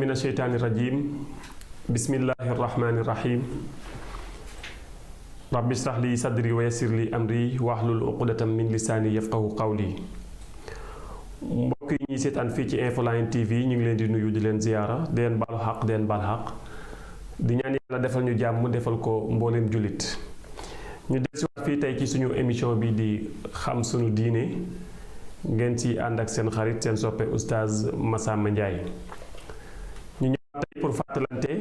من الشيطان الرجيم بسم الله الرحمن الرحيم رب اشرح لي صدري ويسر لي أمري واحلل عقدة من لساني يفقهوا قولي mbokk yi ñuy seetaan fii ci Infoline TV ñu ngi leen di nuyu di leen ziyaara di leen baalu xaq di leen baal xaq di ñaan yàlla defal ñu jàmm defal ko mbooleem jullit ñu dellusiwaat fii tey ci suñu émission bi di xam suñu diine ngeen ci ànd ak seen xarit seen soppe oustaz Massamba Ndiaye ñu ñëwaat tey pour fàttalante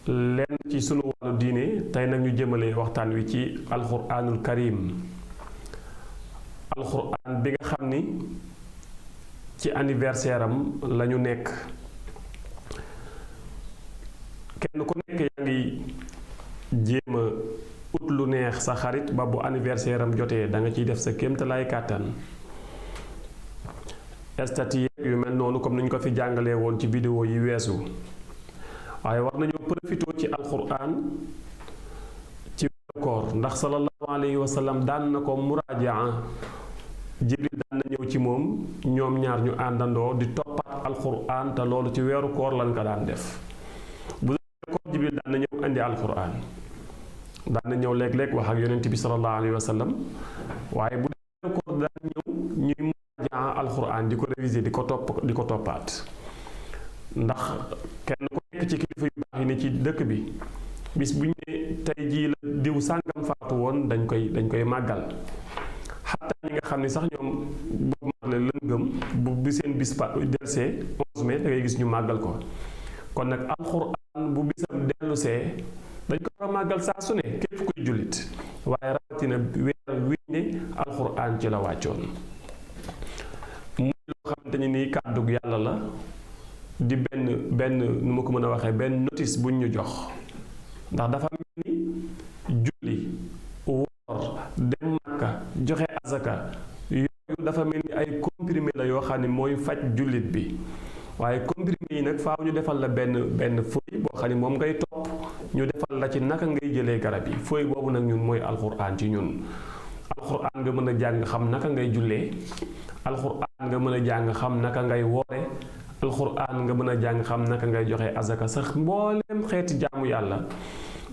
leen ci sunu wàllu diine tey nag ñu jëmale waxtaan wi ci alquranul karim alquran bi nga xam ni ci anniversaire am la ñu nekk kenn ku nekk yaa ngi jéem a ut lu neex sa xarit ba bu anniversaire am jotee da nga ciy def sa kéemtalaay kàttan statut yu mel noonu comme ni ñu ko fi jàngalee woon ci vidéo yi weesu waaye war nañoo profité ci alquran ci koor ndax sallallahu alayhi wa sallam daan na ko muraajaa jibril daan na ñëw ci moom ñoom ñaar ñu àndandoo di toppaat alquran te loolu ci weeru koor lañ ko daan def bu weeru koor jibril daan na ñëw indi alquran daan na ñëw léeg-léeg wax ak yonent bi sallallahu alayhi wa sallam waaye bu weeru koor daan ñëw ñuy muraajaa alquran di ko réviser di ko toppaat ndax kenn ku nekk ci kilifa yu baax yi ne ci dëkk bi bis bu ñu ne tey jii la diw sàngam faatu woon dañ koy màggal xataa ñi nga xam ne sax ñoom boobu magle lën gëm bu seen bis delsee 11 mai da ngay gis ñu màggal ko kon nag alxuraan bu bisam dellusee dañ ko war a màggal saa su ne képp kuy jullit waaye rawatina weer wi ne alxuraan ci la wàccoon muy loo xamante ni nii kàddug yàlla la di benn nu ma ko mën a waxee benn notice buñ ñu jox ndax dafa mel ni julli woor dem Makka joxe azaka yooyu dafa mel ni ay comprimé la yoo xam ne mooy faj jullit bi waaye comprimé yi nag faaw ñu defal la benn feuille boo xam ne moom ngay topp ñu defal la ci naka ngay jëlee garab yi feuille boobu nag ñun mooy alxuraan ci ñun alxuraan nga mën a jàng xam naka ngay jullee alxuraan nga mën a jàng xam naka ngay woore alxuraan nga mën a jàng xam naka ngay joxe azaka sax mbooleem xeeti jaamu yàlla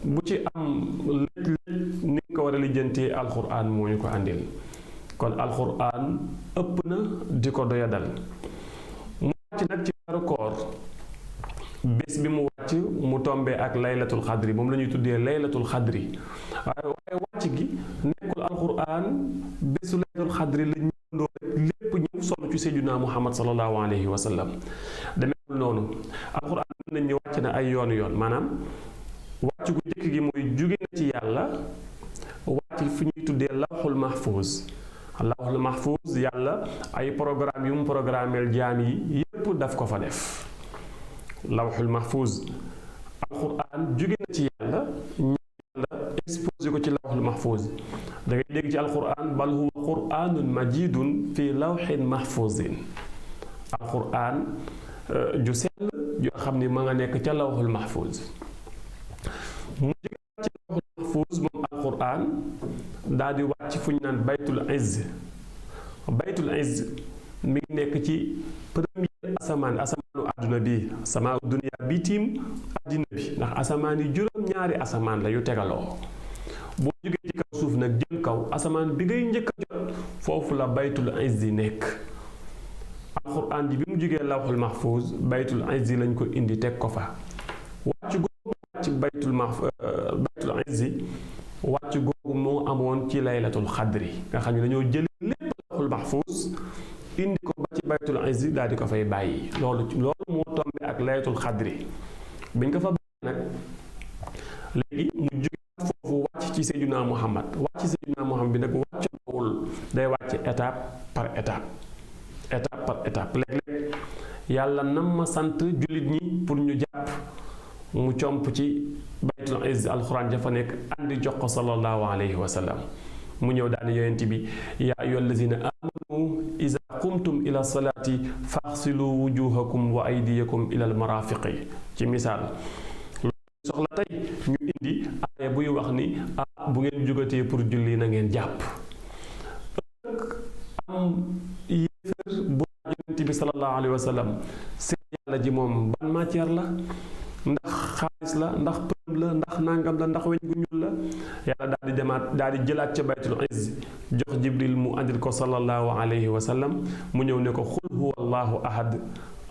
bu ci am lëj-lëj ni nga ko war a lijjantee alxuraan moo ñu ko àndil kon alxuraan ëpp na di ko doyadal mu wàcc nag ci weeru koor bés bi mu wàcc mu tombe ak laylatul xadri moom la ñuy tuddee laylatul xadri waaye wàcc gi nekkul alxuraan bésu laylatul xadri la ñëwandoo rek lépp ñëw solo ci sayyidina Muhammad sallallahu alayhi wa sallam demeewul noonu alxuraan mën nañ ñu wàcc na ay yoon maanaam wàcc gu njëkk gi mooy jóge na ci yàlla wàcc fi ñuy tuddee lawxul mahfuz yàlla ay programme yu mu programmeel jaam yi yépp daf ko fa def lawxul mahfuz alxuraan jóge na ci yàlla exposé ko ci lawxul mahfuz da ngay dégg ci alxuraan bal huwa quraanun majidun fi lawxin mahfuzin alxuraan ju sell joo xam ni ma nga nekk ca lawxul mahfuz mu jóge ci lawxul mahfuz moom alxuraan daal di wàcc fu ñu naan baytul izz mi ngi nekk ci premier asamaanu àdduna bi asamaa dunya bi tiim àddina bi ndax asamaan yi juróom-ñaari asamaan la yu tegaloo boo jógee ci kaw suuf nag jëm kaw asamaan bi ngay njëkk a jot foofu la baytul izz nekk alxuraan ji bi mu jógee lawxul mahfuz baytul izz lañ ko indi teg ko fa wàcc googu wàcc baytul izz wàcc googu moo amoon ci laylatul xadri nga xam ne dañoo jël lépp lawxul mahfuz indi ko ba ci baytul izz daal di ko fay bàyyi loolu moo tombe ak laylatul xadri biñ ko fa bàyyi nag léegi mu jóge foofu wàcc ci Seydina Muhammad wàcc Seydina Muhammad bi nag wàcc loowul day wàcc étape par étape léeg-léeg yàlla nam ma sant jullit ñi pour ñu jàpp mu comp ci baytul izz alxuraan jafa nekk andi jox ko sallallahu alayhi wa sallam mu ñëw daal yonent bi yaa ayyuhal lazina amanu iza qumtum ila salaati faxsilu wujuhakum wa aydiyakum ila al marafiqi ci misaal loolu soxla tey ñu indi aaya buy wax ni bu ngeen jógatee pour julli na ngeen jàpp am yéefar bu yonent bi sallallahu alayhi wa sallam seen yàlla ji moom ban matière la, ndax xaalis la, ndax përëm la, ndax nangam la, ndax weñ gu ñuul la. yàlla daal di demaat daal di jëlaat ca baytul izz jox jibril mu andil ko sallallahu alayhi wa sallam mu ñëw ne ko xul huwa allahu ahad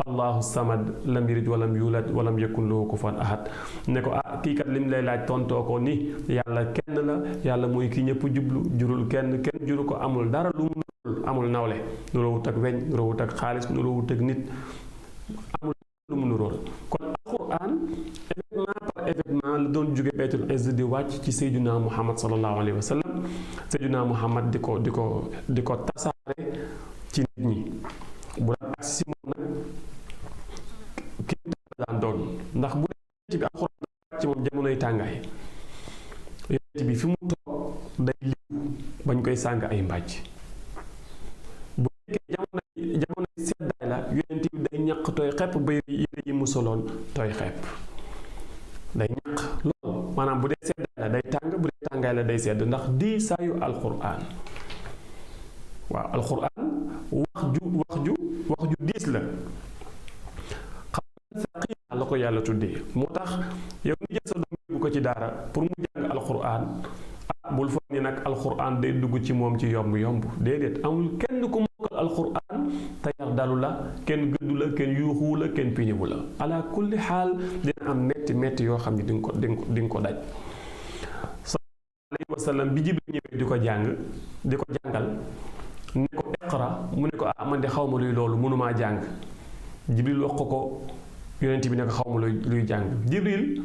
allahu samad lam yalid walam yulad walam yakun lahu kufuwan ahad. ne ko kii kat lim lay laaj tontoo ko ni yàlla kenn la, yàlla mooy ki ñëpp jublu, jurul kenn, kenn juru ko, amul dara lu mu nurul, amul nawle, nuroowut ak weñ, nuroowut ak xaalis, nuroowut ak nit, amul lu mu nuróol. kon alquran événement par événement la doon jóge baytul izz di wàcc ci sayduna muhammad sallallahu alayhi wa sallam. sayduna muhammad di ko tasaare ci nit ñi. bu daan agsi si moom nag kii daan doon, ndax bu dee ci bi alquran ci moom jamonoy tàngaay, yonent bi fi mu toog day liw bañ koy sàng ay mbàjj. bu fekkee jamonoy seddaay la, yonent bi day ñaq tooy xepp ba yére yi mu soloon tooy xepp, day ñaq lool. maanaam bu dee seddaay la day tàng, bu dee tàngaay la day sedd, ndax di saayu alquran. waaw alquran wax ju diis la, xam nga saqiila la ko yàlla tuddee. moo tax yow mi jël sa doom yóbbu ko ci daara pour mu jàng alquran, bul foog ni nag alquran day dugg ci moom ci yomb yomb, déedéet. amul kenn ku mokkal alquran te yar dalu la, kenn gëddu la, kenn yuuxuwu la, kenn piñiwu la. ala kulli xaal dina am metti yoo xam ne di nga ko daj. sallallahu alayhi wa sallam bi Jibril ñëwee di ko jàngal ne ko iqra, mu ne ko man de xaw ma luy loolu, mënumaa jàng. Jibril wax ko yonent bi ne ko xaw ma luy jàng. Jibril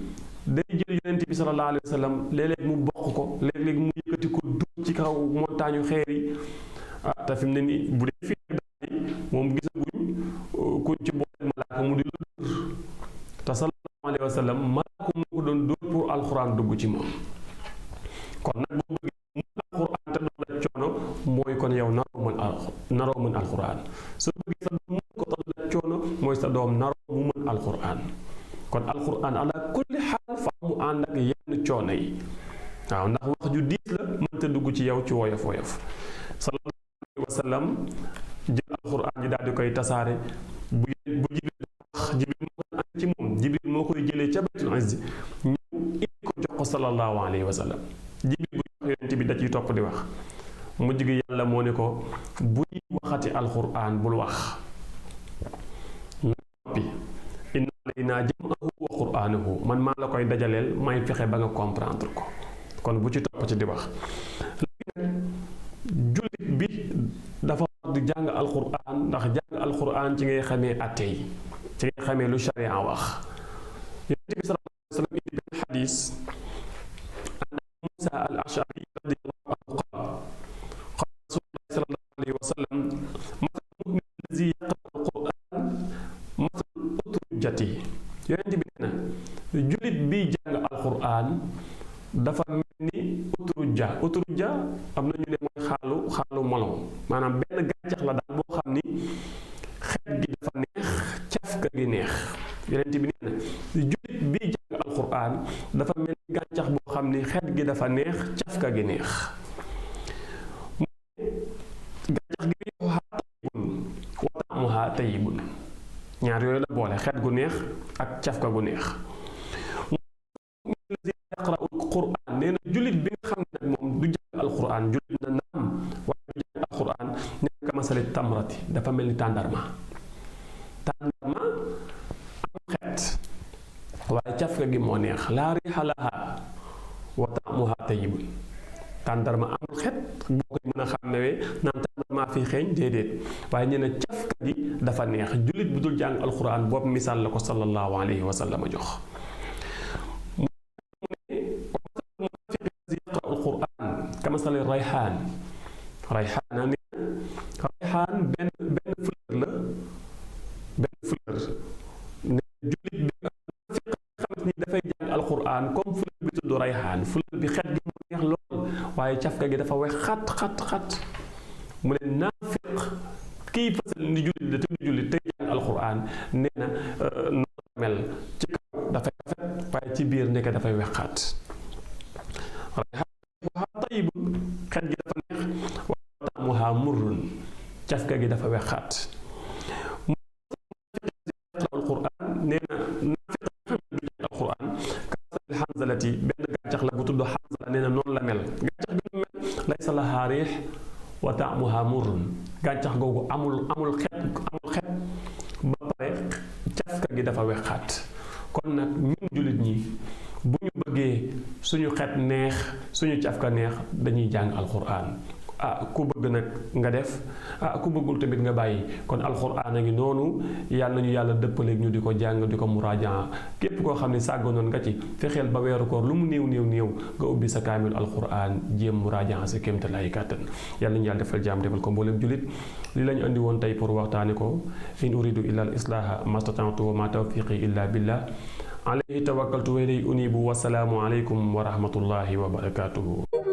day jël yonent bi sallallahu alayhi wa sallam, léeg-léeg mu bokk ko, léeg-léeg mu yëkkati ko dugg ci kaw montagne xeer yi. te fi mu ne nii bu dee fii daal moom gisaguñ kuñ ci boole malaaka mu di la dóor, te sallallahu alayhi wa sallam malaaka moo ko doon dóor pour alxuraan dugg ci moom. kon nag boo bëggee mun alxuraan te doo daj coono, mooy kon yow naroo mën alxuraan. soo bëggee sa doom mun ko te doo daj coono, mooy sa doom naroo mu mën alxuraan. kon alxuraan ala kulli xaal fa mu ànd ak yenn coono yi. waaw ndax wax ju diis la, mënta dugg ci yow ci woyof woyof. sallallahu alayhi wa sallam jël alxuraan ji daal di koy tasaare. bu jibril wax, jibril moo ko ànd ci moom, jibril moo koy jëlee ca baytul izz ñëw indi ko jox ko sallallahu alayhi wa sallam. jibril bu wax yonent bi da ciy topp di wax. mujj gi yàlla moo ne ko buy waxati alxuraan bul wax, noppi. inna alaynaa jam'ahu wa qur'aanahu, man maa la koy dajaleel, may fexe ba nga comprendre ko. kon bu ci topp ci di wax. léegi nag jullit bi dafa war di jàng alxuraan, ndax jàng alxuraan ci ngay xamee atte yi, ci ngay xamee lu sharia wax. yonent bi sallallahu alayhi wa sallam indi benn xadis an Muusa al Ashari radiyallahu anhu qaala Rasulullah sallallahu alayhi wa sallam masalul mu'min allazi yaqra'u alquran masalul utrujati. yonent bi nee na jullit bi jàng alquran dafa mel ni utruja am na ñu ne mooy xaalu melon, maanaam benn gàncax la daal boo xam ni xet gi dafa neex, cafka gi neex. yonent bi nee na jullit bi jàng alquran dafa mel ni gàncax boo xam ni xet gi dafa neex, cafka gi neex. gàncax gi riihuhaa tayyibun wa ta'muhaa tayyibun, ñaar yooyu la boole, xet gu neex ak cafka gu neex. yaqra'u alquran, nee na jullit bi nga xam ne nag moom du jàng alquran, jullit na naam waaye du jàng alquran, nee na kamasali tamrati, dafa mel ni tàndarma am xet waaye cafka gi moo neex. laa riiha lahaa wa ta'muhaa tayyibun. tàndarma amul xet boo koy mën a xàmmewee naan tàndarma fi xeeñ, déedéet, waaye nee na cafka gi dafa neex. jullit bu dul jàng alquran boobu misaal la ko sallallahu alayhi wa sallam a jox. kamasali rayhaan, rayhaan benn fleur la, benn fleur. ne jullit bi xamante ni dafay jàng alquran comme fleur bi tudd rayhaan, fleur bi xet gi mu neex lool waaye cafka gi dafa wex xat. mu ne naafiq kii fasal ni jullit la tudd jullit tey jàng alquran, nee na noonu mel, ci kaw dafay rafet waaye ci biir nekk dafay wex xat. tayyibun, xet gi dafa neex, wa ta'muhaa murrun, cafka gi dafa wexaat. alquran taamuha murrun gàncax googu amul xet ba pare cafka gi dafa wexaat kon nag ñun jullit ñi bu ñu bëggee suñu xet neex suñu cafka neex dañuy jàng alquran ku bëgg nag nga def ku bëggul tamit nga bàyyi kon alquran a ngi noonu yàlla nañu yàlla dëppaleeg ñu di ko jàng di ko muraajaa képp koo xam ne sàgganoon nga ci fexeel ba weeru koor lu mu néew nga ubbi sa kaamil alquran jéem muraajaa sa kéemta lay kàttan yàlla nañu yàlla defal jaam defal ko mboolem jullit li lañu andi woon tey pour waxtaane ko in uridu illa al islaha mastata'tu wa ma tawfiqi illa billah alayhi tawakkaltu wa ilayhi unibu wasalaamu aleykum wa rahmatullahi wa barakatuhu